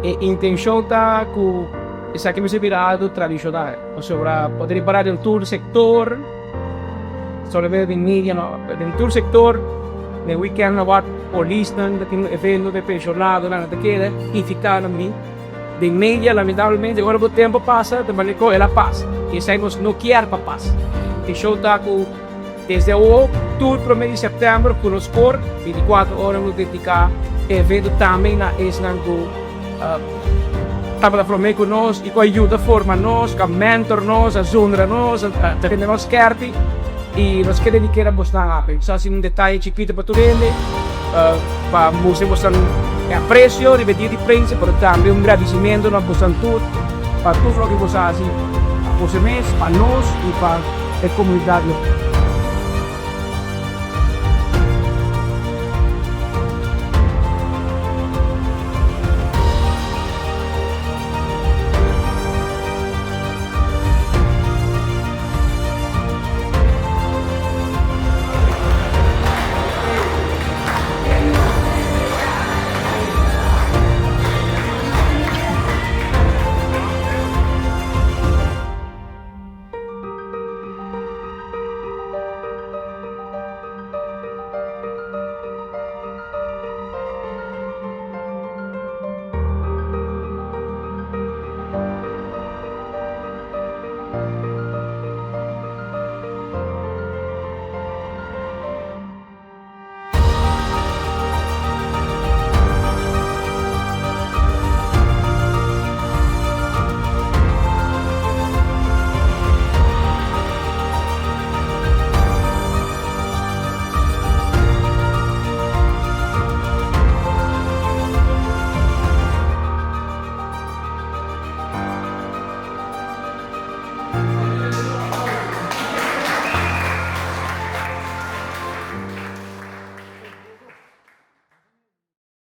E intencion ta cu esaki mester bira algo tradicional, pasobra bo ta ripara den tur sector, solamente den media no, den tur sector den weekend nan wak polisnan ta tin un evento de pensionadonan ta keda invita nan bin. Den media lamentablemente ora bo tempo pasa ta manera cu el a pasa y esey nos no kier pa pasa. Intencion ta cu desde awo tur prome di september cu nos por 24 ora lo dedica e evento tambe na esnan cu tabata prome cu nos y cu a yuda forma nos, cu a mentor nos, a zundra nos, a tene nos skerpi y nos ke dedica na bosnan ape. Nos a haci un detaye chikito pa tur hende pa mustra bosnan e aprecio riba e dia di prensa pero tambe un gradicimento na bosnan tur pa tur loke bos a haci pa boso mes, pa nos y pa e comunidad local.